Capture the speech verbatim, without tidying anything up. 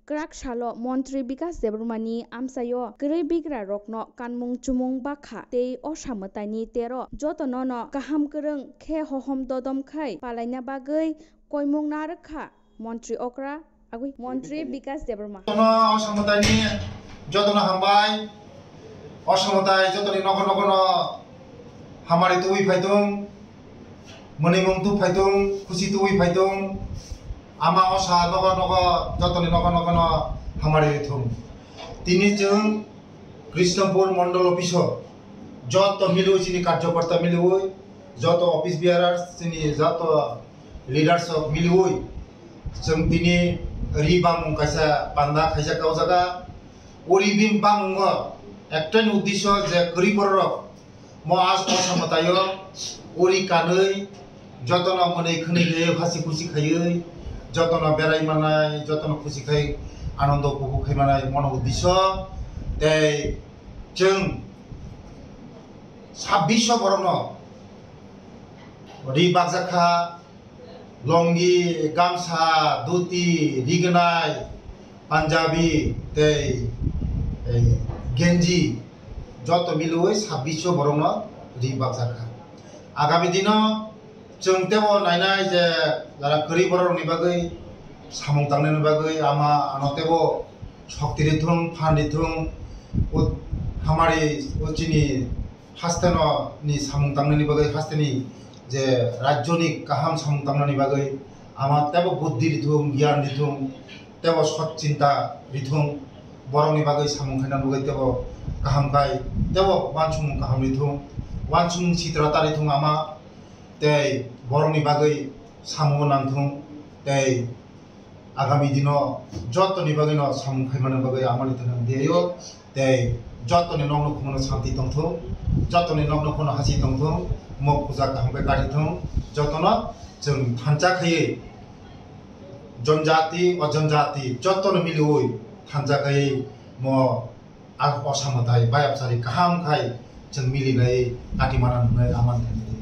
Kwrak salo Montri Bikas Debbarmani amchaio kwrwi bigra rokno kanmung chumung bakha tei osa mwtaini tero jotono no kaham kwrwng khe hohom dodom khai palaina bagwi koimung narwkha Montri okra agwi Montri Bikas Debbarma. Jotono osa mwtaini jotono hambai. Osa mwtai jotoni nogo nogo no hamari tubui phaitung, mwnwimung tu phaitung, khusi tubui phaitung. Ama osa nogo nogo jotoni nogo nogo no hamari thung. Tini chwng Krishnapur Mondol Office o joto milwi chini karjokorta milwi, joto office bearers chini joto leaders rok milwi chwng tini ri bamung kaisa panda khaijak o jaga. O ri bim bamungo ektai uddisho je kwrwi bororok mo as osa mwtaio uri kanwi jotono mwnwi khwnwi khe hasi khusi khaiwi jotono berai manai, jotono khusi khai anando upobhog khai manai mono uddisho. Tei chwng sabbish borokno ri bakjak kha. Longi, gamsa, dhuti, rignai, punjabi tei, eh, genji joto milwi sabbish borokno ri bakjak kha. Agami dino chwng tebo nainai je jara kwrwi borokni bagwi samung tangnani bagwi ama ano tebo shokti rithung, phan rithung, o hamari o chini hasteno ni samung tangnani bagwi, hasteni je rajyoni kaham samung tangnani bagwi ama tebo buddhi rithung, giyan rithung, tebo sot chinta rithung, borokni bagwi samung khaina bagwi tebo kaham khai, tebo wansukmung kaham rithung, wansukmung sitra ta rithung ama, tei borokni bagwi samung nangthung, tei agami dino jotoni bagwino samung khaimani bagwi amoni thani diyo, tei jotoni nokno khumano santi tongthung, jotoni nokno khumano hasi tongthung, mo puja kaham khe kari thung, jotono chwng thansa khaiwi jonjati, ojonjati jotono miliwi thansa khaiwi mo a osa mwtai bayapsari kaham khai chwng milinai kati mana nungnai amani thani.